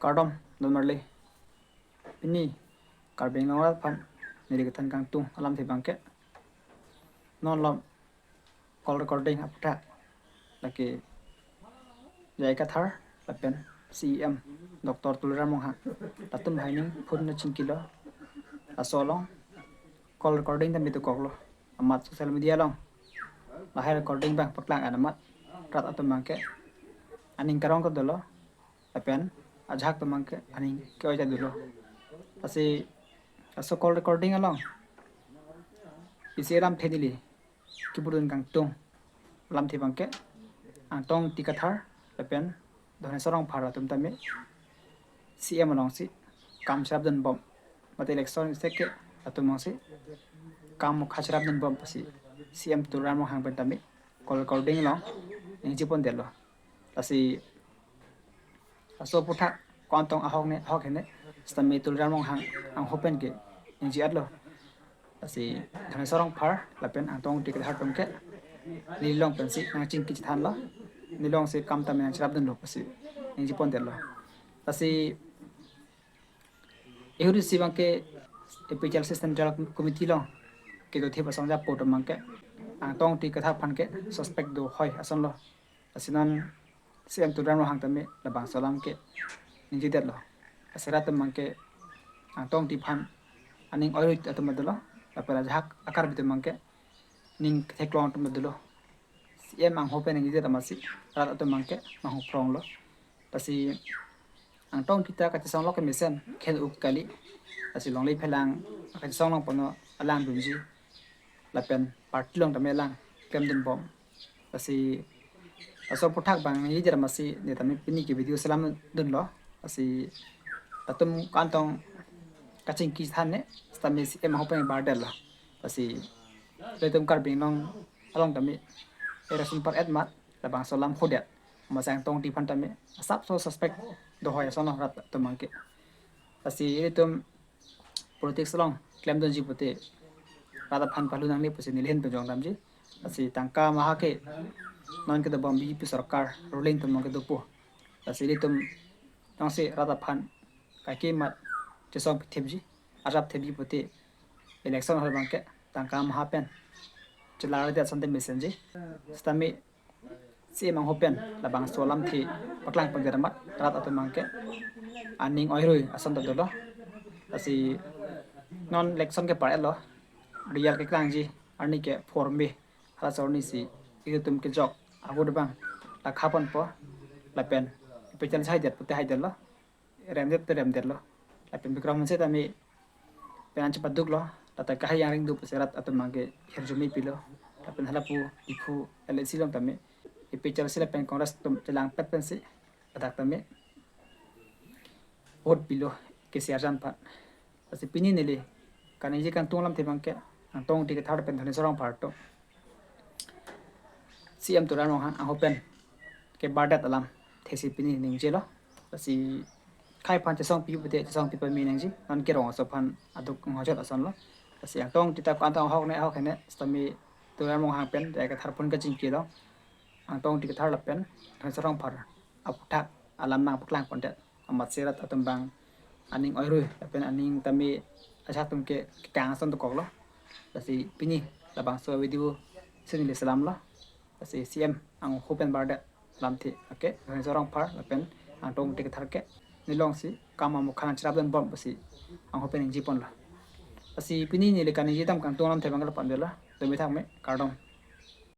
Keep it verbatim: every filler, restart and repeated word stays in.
Kardom, don marli. Pini Karbi Anglong arat aphan neli kethan kangtung alamthe abangke, non along call recording aputhak lake J I Kathar lapen C E M Doctor Tuliram Ronghang, latum hai ning phone na chingkilo. Laso along call recording tame dokoklo, amat social media along lahai recording abang paklang an amat rat atum abangke aning karong ta dolo, lapen ajahak atum abangke aning ke-oi ta dolo. Lasi laso call recording along isi alamthe neli kebudun kangtung alamthe abangke, Angtong Ingti Kathar lapen Dhaneswar Rongphar atum tame C E M alongsi kam cherapdunbom, mate election seke atum alongsi kam mokha cherapdunbom pusi C E M Tuliram Ronghang pen tame call recording along ningje pondetlo. Lasi laso aputhak ko-an tong ahok ne, ahok hene, sitame Tuliram Ronghang angho pen ke ningje-etlo. Lasi Dhaneswar Rongphar lapen Angtong Ingti Kathar atum ke neli along pensi nangchingki chethanlo, neli alongsi kam tame nangcherapdunlo pusi ningje pondetlo. Lasi ahut isi abangke A P H L C Central Committee along kedo thip asong japo atum abangke Angtong Ingti Kathar aphan ke suspect do hoi asonlo. Lasi non C E M Tuliram Ronghang tame labangso alam ke ningjedetlo. Lasi rat atum abangke Angtong Ingti aphan aning oirui atum ta dolo, lapen ajahak a-Karbi atum abangke ning ketheklong atum ta dolo. C E M angho pen ningjedet amatsi rat atum abangke manghu phronglo. Lasi Angtong Ingti ta kachesong lok kemesen khen-uk kali. Lasi longle phelang kachesong longponlo, alang dunji, lapen party along tame alang klemdunbom. Lasi laso aputhak abang neli dir amatsi ne tame pini ke video selamdunlo. Lasi latum ko-an tong kachingki chethan ne, sitame C E M angho pen bardetlo. Lasi ilitum Karbi Anglong along tame ereson par-et amat labangso alam hodet. Amatsi Angtong Ingti aphan tame asapso suspect do hoi asonlo rat atum abangke. Lasi ilitum politics along klemdunji pute rat aphan palu nangne pusi neli ahin pen jongdamji. Lasi tangka maha ke non kedobom B J P sorkar ruling atum along kedopo. Lasi ilitum jongsi rat aphan kaike mat chesong pithipji, arjap thipji pute election ahut abangke tangka maha pen chelardet asonte mesenji. Sitame C E M angho pen labangso alamthe paklang pondet amat rat atum abangke aning oirui ason ta dolo. Lasi non election kepar-etlo, result keklangji arni ke four May, halaso arnisi ilitum kejok ahut abang lakha ponpo, lapen A P H L C haidet pute haidetlo, remdet te remdetlo. Lapen Bikram Hanse tame penang chepaduklo, lata kahai yang ring do pusi rat atum abangke hirjume pilo. Lapen halapu Diphu L A C along tame A P H L C lapen Congress atum chelangpet pensi ladak tame vote pilo, K C R jan aphan. Lasi pini neli kaningje kangtung alamthe abangke Angtong Ingti Kathar pen Dhaneswar Rongphar atum C E M Tuliram Ronghang angho pen kebardet alamthe si pini ningjelo. Lasi khei aphan chesong pi pute chesong pi pame nangji, non kerong aso aphan aduk ngohjot asonlo. Lasi Angtong Ingti ta ko-an tong ahok ne ahok hene, sitame Tuliram Ronghang pen J I Kathar aphun kachingkilo. Angtong Ingti Kathar lapen Dhaneswar Rongphar aputhak alam nangpaklang pondet amatsi rat atum abang aning oirui lapen aning tame ajahak atum ke kekang ason dokoklo. Lasi pini labangso video si neli selamlo. Lasi C E M angho pen bardet alamthe abangke Dhaneswar Rongphar lapen Angtong Ingti Kathar ke neli alongsi kam amokha nangcherapdunbom pusi angho pen ningje ponlo. Lasi pini neli kaningje dam kangtung alamthe abangke lapu-an dolo. Dome thakme, kardom.